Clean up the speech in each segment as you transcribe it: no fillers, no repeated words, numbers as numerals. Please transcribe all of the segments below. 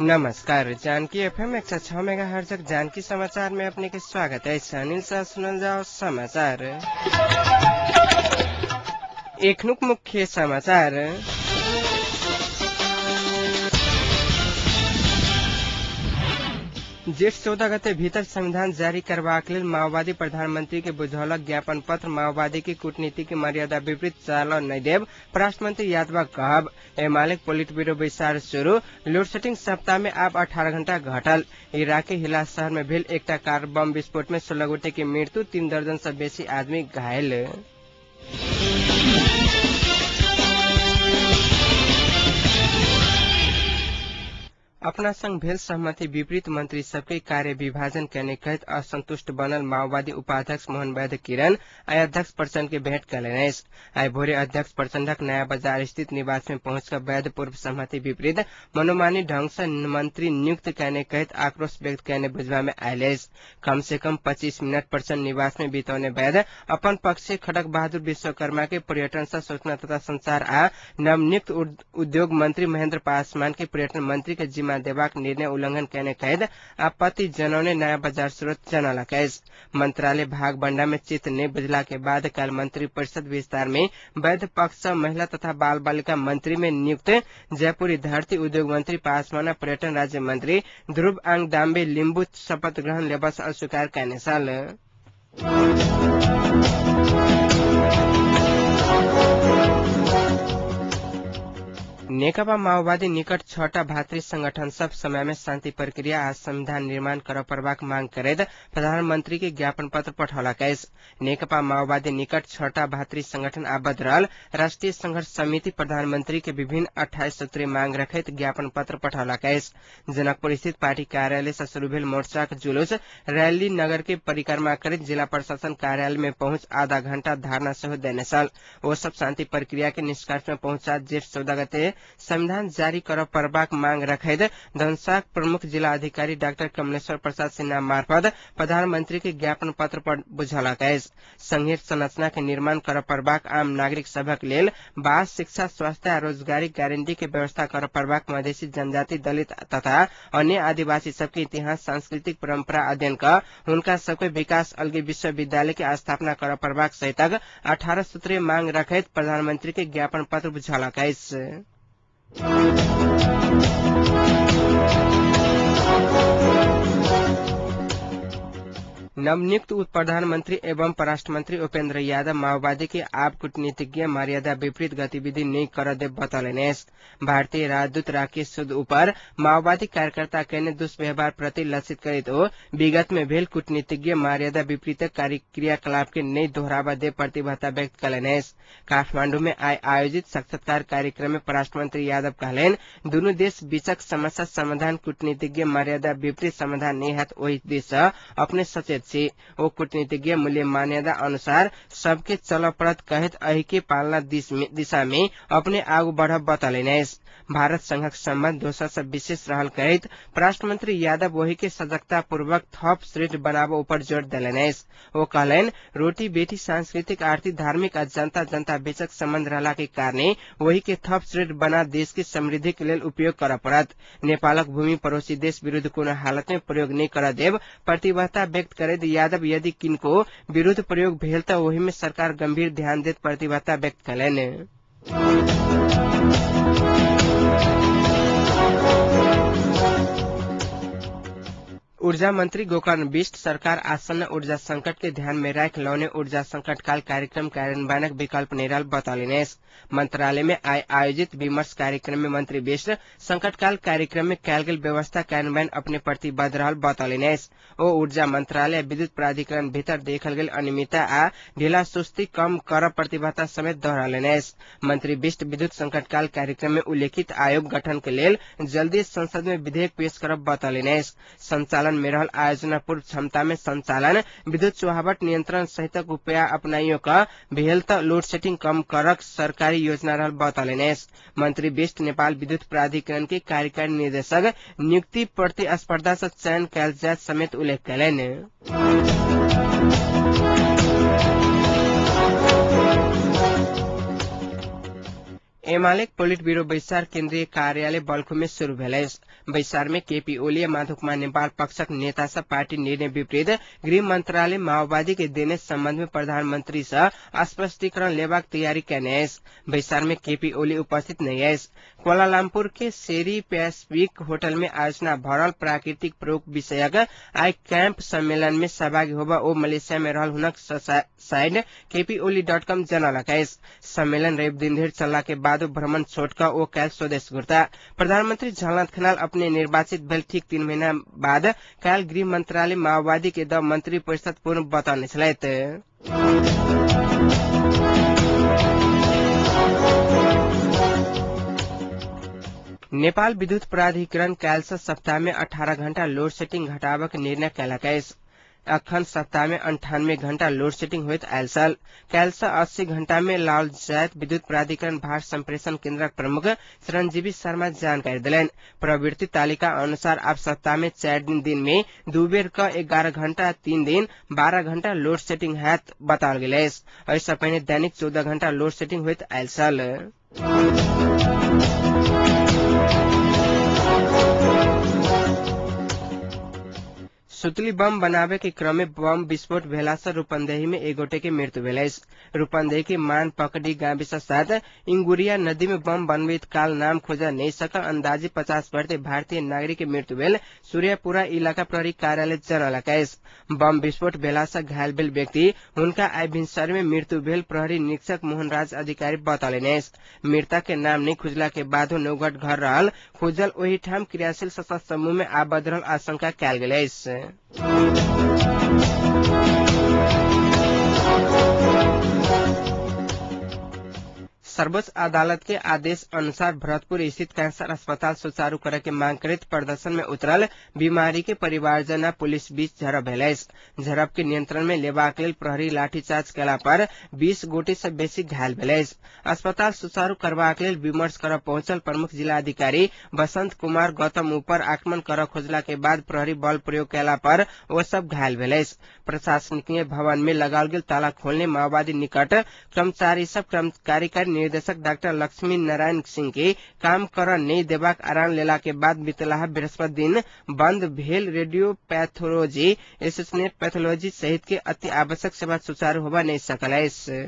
नमस्कार, Janaki FM 106 megahertz Janaki समाचार में अपने के स्वागत है। अनिल शाह सुनल जाओ समाचार। एखनुक मुख्य समाचार। जेठ 14 गते भीतर संविधान जारी करबाक लेल माओवादी प्रधानमंत्री के बुझौलक ज्ञापन पत्र। माओवादी की कूटनीति के मर्यादा विपरीत चाल नहीं देव परराष्ट्र मंत्री यादव कहब। एमाले पोलिट ब्यूरो बैसार शुरू। लोड सेटिंग सप्ताह में आब 18 घंटा घटल। इराकी हिला शहर में भेल एकटा कार बम विस्फोट में 16 गोटे के मृत्यु, 3 दर्जन से बेसी आदमी घायल। अपना संग भेल सहमति विपरीत मंत्री सबके कार्य विभाजन करने कहत असंतुष्ट बनल माओवादी उपाध्यक्ष मोहन वैद्य किरण आइ अध्यक्ष प्रचंड के भेंट कयलनि अछि। आइ भोरे अध्यक्ष प्रचंडक नया बाजार स्थित निवास में पहुंचकर वैद्य पूर्व सहमति विपरीत मनोमानी ढंग से मंत्री नियुक्त करने कहत आक्रोश व्यक्त करने बुझबा में आयल अछि। कम से कम 25 मिनट प्रचंड निवास में बितौने वैद्य अपन पक्ष से खड़क बहादुर विश्वकर्मा के पर्यटन सह सूचना तथा संचार आ नवनियुक्त उद्योग मंत्री महेंद्र पासवान के पर्यटन मंत्री के जिम्मा देबाक निर्णय उल्लंघन करने कहत आपत्ति जनौने नया बाजार स्रोत जनौलक अछि। मंत्रालय भाग बंडा में चित्त नहि बुझला के बाद काल्हि मंत्री परिषद विस्तार में वैद्य पक्ष सँ महिला तथा बाल बालिका मंत्री में नियुक्त जयपुरी धरती उद्योग मंत्री पासवान पर्यटन राज्य मंत्री ध्रुव आङदाम्बे लिम्बू शपथ ग्रहण लेबा सँ अस्वीकार कयने छल। नेकपा माओवादी निकट 6टा भातृ संगठन सब समय में शांति प्रक्रिया आ संविधान निर्माण करऽ पड़बाक मांग करैत प्रधानमंत्री के ज्ञापन पत्र पठौलक अछि। नेकपा माओवादी निकट 6टा भातृ संगठन आबद्ध रहल राष्ट्रीय संघर्ष समिति प्रधानमंत्री के विभिन्न 28 सूत्रीय मांग रखैत ज्ञापन पत्र पठौलक अछि। जनकपुर स्थित पार्टी कार्यालय से शुरू भेल मोर्चाक जुलूस रैली नगर के परिक्रमा करैत जिला प्रशासन कार्यालय में पहुंच आधा घंटा धरना सेहो देने छल। ओ सब शांति प्रक्रिया के निष्कर्ष में पहुंचा जेठ 14 गते संविधान जारी करऽ पड़बाक मांग रखैत धनुषाक प्रमुख जिला अधिकारी डाक्टर कमलेश्वर प्रसाद सिन्हा मार्फत प्रधानमंत्री के ज्ञापन पत्र पर बुझौलक अछि। संघीय संरचना के निर्माण करऽ पड़बाक, आम नागरिक सभक लेल बास, शिक्षा, स्वास्थ्य आ रोजगारी गारंटी के व्यवस्था करऽ पड़बाक, मधेसी जनजाति, दलित तथा अन्य आदिवासी सबके इतिहास, सांस्कृतिक परंपरा अध्ययन क हुनका सबके विकास अलगे विश्वविद्यालय के स्थापना करऽ पड़बाक सहितक 18 सूत्रीय मांग रखैत प्रधानमंत्री के ज्ञापन पत्र बुझौलक अछि। नवनियुक्त उप प्रधानमंत्री एवं परराष्ट्र मंत्री उपेंद्र यादव माओवादी के आब कूटनीतिज्ञ मर्यादा विपरीत गतिविधि नहीं कर देव बतौलनि अछि। भारतीय राजदूत राकेश सूद ऊपर माओवादी कार्यकर्ता कयने दुष्व्यवहार प्रति लक्षित करैत ओ विगत में भेल कूटनीतिज्ञ मर्यादा विपरीत क्रियाकलाप के नहीं दोहरावा देव प्रतिबद्धता व्यक्त कयलनि अछि। काठमांडू में आइ आयोजित साक्षात्कार कार्यक्रम में परराष्ट्र मंत्री यादव कहलनि, दुनू देश बीचक समस्या समाधान कूटनीतिज्ञ मर्यादा विपरीत समाधान नहीं हैत, ओहि दिस अपने सचेत छी। ओ कूटनीतिज्ञ मूल्य मान्यता अनुसार सबके चलऽ पड़त कहैत एहि के पालना दिशा में अपने आगू बढ़ब बतौलनि अछि। भारत संघक संबंध दोसर से विशेष रहल कहैत परराष्ट्र मंत्री यादव ओहि के सजगता पूर्वक थप सुदृढ़ बनाबऽ ऊपर जोर देलनि अछि। ओ कहलनि, रोटी बेटी सांस्कृतिक, आर्थिक, धार्मिक आ जनता जनता बीचक संबंध रहला के कारणे ओहि के थप सुदृढ़ बना देश के समृद्धि के लेल उपयोग करऽ पड़त। नेपालक भूमि पड़ोसी देश विरूद्ध कोनो हालत में प्रयोग नहि करऽ देब प्रतिबद्धता व्यक्त करैत यादव यदि किनको विरूद्ध प्रयोग भेल तऽ ओहि में सरकार गंभीर ध्यान देत प्रतिबद्धता व्यक्त कयलनि। ऊर्जा मंत्री गोकर्ण विष्ट सरकार आसन्न ऊर्जा संकट के ध्यान में राखि लौने ऊर्जा संकटकाल कार्यक्रम कार्यान्वयनक विकल्प नहि रहल बतौलनि अछि। मंत्रालय में आइ आयोजित विमर्श कार्यक्रम में मंत्री विष्ट संकटकाल कार्यक्रम में कयल गेल व्यवस्था कार्यान्वयन अपने प्रतिबद्ध रहल बतौलनि अछि। ओ ऊर्जा मंत्रालय विद्युत प्राधिकरण भीतर देखल गेल अनियमितता आ ढीला सुस्ती कम करऽ प्रतिबद्धता समेत दोहरौलनि अछि। मंत्री विष्ट विद्युत संकटकाल कार्यक्रम में उल्लेखित आयोग गठन के लेल जल्दी संसद में विधेयक पेश करब बतौलनि अछि। संचालन में रहल आयोजना पूर्व क्षमता में संचालन, विद्युत चुहावट नियंत्रण सहितक उपाय अपनाइयो क भेल त लोड सेटिंग कम करक सरकारी योजना रहल बतौलनि अछि। मंत्री विष्ट नेपाल विद्युत प्राधिकरण के कार्यकारी निदेशक नियुक्ति प्रतिस्पर्धा से चयन कयल जायत समेत उल्लेख कयलनि। एमालेक पोलिट ब्यूरो बैसार केन्द्रीय कार्यालय बल्खु में शुरू भेल अछि। बैसार में केपी ओली आ माधव कुमार नेपाल पक्षक नेता सब पार्टी निर्णय विपरीत गृह मंत्रालय माओवादी के देने संबंध में प्रधानमंत्री से स्पष्टीकरण लेबाक तैयारी केने अछि। बैसार में केपी ओली उपस्थित नहीं अछि। कोलालमपुर के सेरी पैसिफिक होटल में आयोजना भरल प्राकृतिक प्रयोग विषयक आई कैंप सम्मेलन में सहभागी होबा ओ मलेशिया में रहल हुनक साइट kpoli.com जनौलक अछि। सम्मेलन रवि दिन धरि चलला के बाद भ्रमण छोड़ कऽ ओ काल्हि स्वदेश घुरता। प्रधानमंत्री झलनाथ खनाल अपने निर्वाचित भेल ठीक 3 महीना बाद काल्हि गृह मंत्रालय माओवादी के the मंत्री परिषद पूर्ण बतौने छलथि। नेपाल विद्युत प्राधिकरण काल्हि सँ सप्ताह में 18 घण्टा लोड सेटिंग घटाबक निर्णय कयलक अछि। अखन सप्ताह में 98 घण्टा लोड सेटिंग होइत आयल छल। काल्हि सँ 80 घण्टा में लाओल जायत विद्युत प्राधिकरण भार संप्रेषण केन्द्रक प्रमुख चिरंजीवी शर्मा जानकारी देलनि। प्रवृत्ति तालिका अनुसार आब सप्ताह में 4 दिन दिन में 2 बेर क 11 घण्टा 3 दिन 12 घण्टा लोड सेटिंग हैत बताओल गेल अछि। एहि सँ पहिने दैनिक 14 घण्टा लोड सेटिंग होइत आयल छल। सुतली बम बनावे के क्रम में बम विस्फोट भेला से रूपन्देही में एक गोटे के मृत्यु भेल अछि। रूपन्देही के मान पकड़ी गाविस साथ इंगुरिया नदी में बम बनबैत काल नाम खोजा नहीं सकल अंदाजी 50 वर्षीय भारतीय नागरिक के मृत्यु भेल सूर्यपुरा इलाका प्रहरी कार्यालय जनौलक अछि। बम विस्फोट भेला से घायल भेल व्यक्ति हुनका आइ भिनसर में मृत्यु भेल प्रहरी निरीक्षक मोहनराज अधिकारी बतौलनि अछि। मृतक के नाम नहीं खुजला के बादो नौघट घर रहल खुजल ओहि ठाम क्रियाशील सशस्त्र समूह में आबद्ध रहल आशंका कयल गेल अछि। सर्वोच्च अदालत के आदेश अनुसार भरतपुर स्थित कैंसर अस्पताल सुचारू करे के मांग करैत प्रदर्शन में उतरल बीमारी के परिवारजन आ पुलिस बीच झड़प भेल अछि। झड़प के नियंत्रण में लेबाक लेल प्रहरी लाठीचार्ज केला पर 20 गोटे से बेसी घायल भेल अछि। अस्पताल सुचारू करबाक लेल विमर्श करऽ पहुंचल प्रमुख जिलाधिकारी बसंत कुमार गौतम ऊपर आक्रमण करऽ खोजला के बाद प्रहरी बल प्रयोग केला पर ओ सब घायल भेल अछि। प्रशासनिक भवन में लगाओल गेल ताला खोलने माओवादी निकट कर्मचारी सब कार्यकारी निर्देशक डाक्टर लक्ष्मी नारायण सिंह के काम कर नहीं देबाक आराम लेला के बाद बितलाहा बृहस्पति दिन बंद भेल रेडियो पैथोलॉजी एसोसिएट पैथोलॉजी सहित के अति आवश्यक सेवा सुचारू होबा नहीं सकल अछि।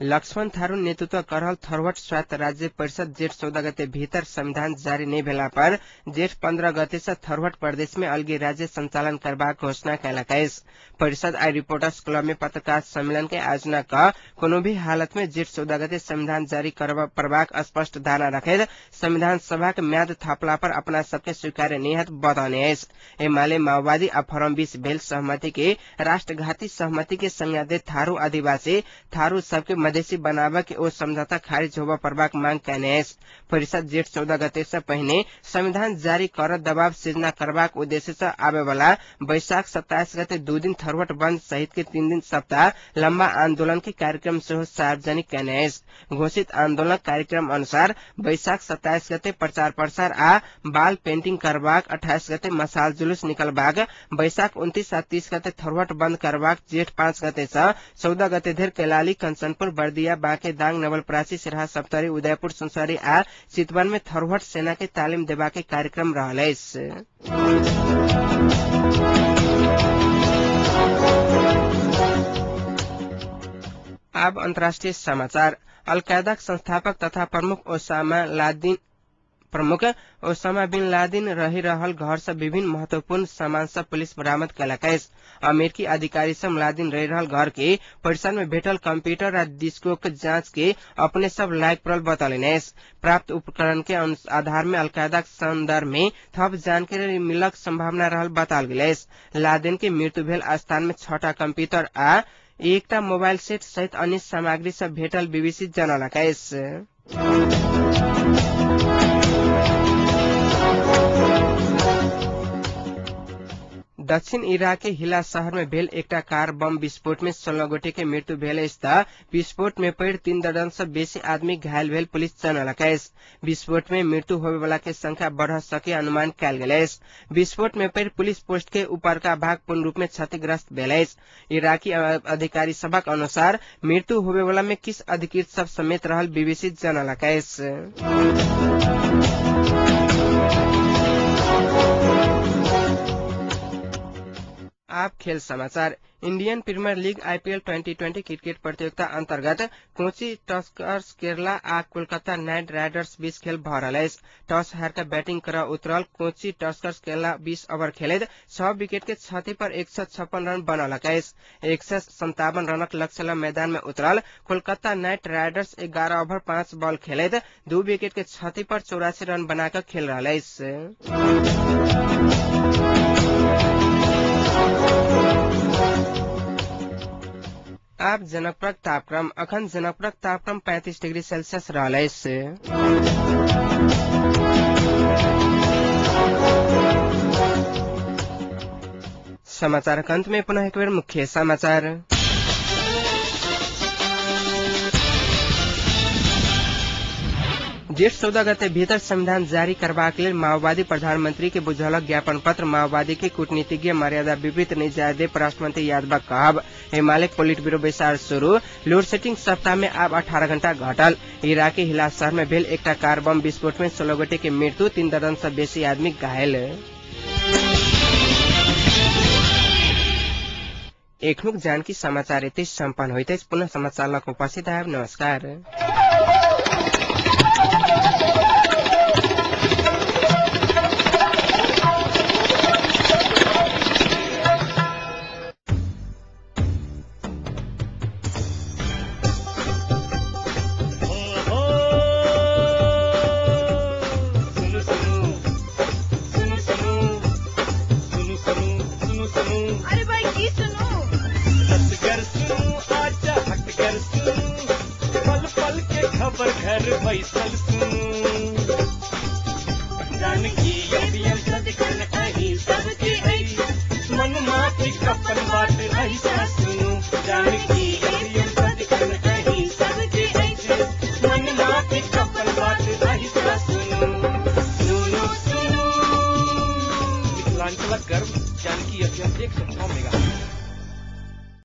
लक्ष्मण थारू नेतृत्व करल थरवट स्वायत्त राज्य परिषद जेठ 14 गते भीतर संविधान जारी नहीं भेला पर जेठ 15 गते से थरवट प्रदेश में अलगी राज्य संचालन करबाक घोषणा कयलक अछि। परिषद आई रिपोर्टर्स क्लब में पत्रकार सम्मेलन के आयोजना क कोनो भी हालत में जेठ 14 गते संविधान जारी करबाक स्पष्ट धारणा रखैत संविधान सभाक म्याद थपला पर अपना सबके स्वीकार्य नहीं हत बतौने अछि। एमाले माओवादी आ फोरम बीच भेल सहमति के राष्ट्रघाती सहमति के संज्ञा दैत थारू आदिवासी थारू सबके मधेसी बनाबऽ के ओ समझौता खारिज होबऽ पड़बाक मांग कयने अछि। परिषद जेठ 14 गते से पहिने संविधान जारी कर दबाव सृजना करबाक उद्देश्य से आबे वाला वैशाख 27 गते 2 दिन थरवट बंद सहित के 3 दिन सप्ताह लम्बा आंदोलन के कार्यक्रम सेहो सार्वजनिक कयने अछि। घोषित आंदोलन कार्यक्रम अनुसार वैशाख 27 गते प्रचार प्रसार आ बाल पेंटिंग करबाक, 28 गते मसाल जुलूस निकलबाक, वैशाख 29 आ 30 गते थरवट बंद करबाक, जेठ 5 गते से 14 गते धरि कैलाली, कंचनपुर, बर्दिया, बांके, दांग, नवलपरासी, सिरहा, सप्तरी, उदयपुर, सुनसरी आ चितवन में थरवट सेना के तालीम देबा के कार्यक्रम रहल अछि। अब अंतर्राष्ट्रीय समाचार। अलकायदाक संस्थापक तथा प्रमुख ओसामा बिन लादेन रहि रहल घर से विभिन्न महत्वपूर्ण सामान सब पुलिस बरामद कयलक अछि। अमेरिकी अधिकारी सब लादेन रहि रहल घर के परिसर में भेटल कंप्यूटर आ डिस्को के जांच के अपने सब लायक पड़ल बतौलनि अछि। प्राप्त उपकरण के आधार में अलकायदा के संदर्भ में थप जानकारी मिलक संभावना रहल बताओल गेल अछि। लादेन के मृत्यु भेल स्थान में 6टा कंप्यूटर आ 1टा मोबाइल सेट सहित अन्य सामग्री सब भेटल बीबीसी जनौलक अछि। दक्षिण इराक के हिला शहर में भेल एकटा कार बम विस्फोट में 16 गोटे के मृत्यु भेल अछि त विस्फोट में पड़ि 3 दर्जन से बेसी आदमी घायल भेल पुलिस जनलक अछि। विस्फोट में मृत्यु होबेवाला के संख्या बढ़ सके अनुमान कयल गेल अछि। विस्फोट में पड़ि पुलिस पोस्ट के ऊपरका भाग पूर्ण रूप में क्षतिग्रस्त भेल अछि। इराकी अधिकारी सभक अनुसार मृत्यु होबेवाला में किछ अधिकृत सब समेत रहल बीबीसी जनलक अछि। आप खेल समाचार। Indian Premier League IPL 2020 cricket प्रतियोगिता अंतर्गत कोची टस्कर्स केरला आ कोलकाता नाइट राइडर्स बीच खेल भ रहल अछि। टॉस हार के बैटिंग कर उतरल कोची टस्कर्स केरला 20 ओवर खेलैत 6 विकेट के क्षति पर 156 रन बनौलक अछि। 157 रनक लक्ष्य ल मैदान में उतरल Kolkata night Riders 11 over 5 ball खेलैत 2 विकेट के क्षति पर 84 रन बनाकर खेल रहल अछि। आप जनकपुरक तापक्रम। अखन जनकपुरक तापक्रम 35 डिग्री सेल्सियस रहल अछि। समाचारक अंत में पुनः एक बेर मुख्य समाचार। जेठ 14 गते भीतर संविधान जारी करबाक लेल माओवादी प्रधानमंत्री के बुझौलक ज्ञापन पत्र। माओवादी के कूटनीतिज्ञ मर्यादा विपरीत नहीं जाय दे परराष्ट्र यादवक कहब। एमाले पोलिट ब्यूरो बैसार शुरू। लोड सेटिंग सप्ताह में आब 18 घंटा घटल। इराकी हिला शहर में भेल एकटा कार बम विस्फोट में 16 गोटे के मृत्यु, 3 दर्जन से बेसी आदमी घायल। एखनुक जानकी समाचार यति सम्पन्न होइत अछि। पुनः समाचार लग उपस्थित आयब। नमस्कार। मन माटी कपन बात ऐसा।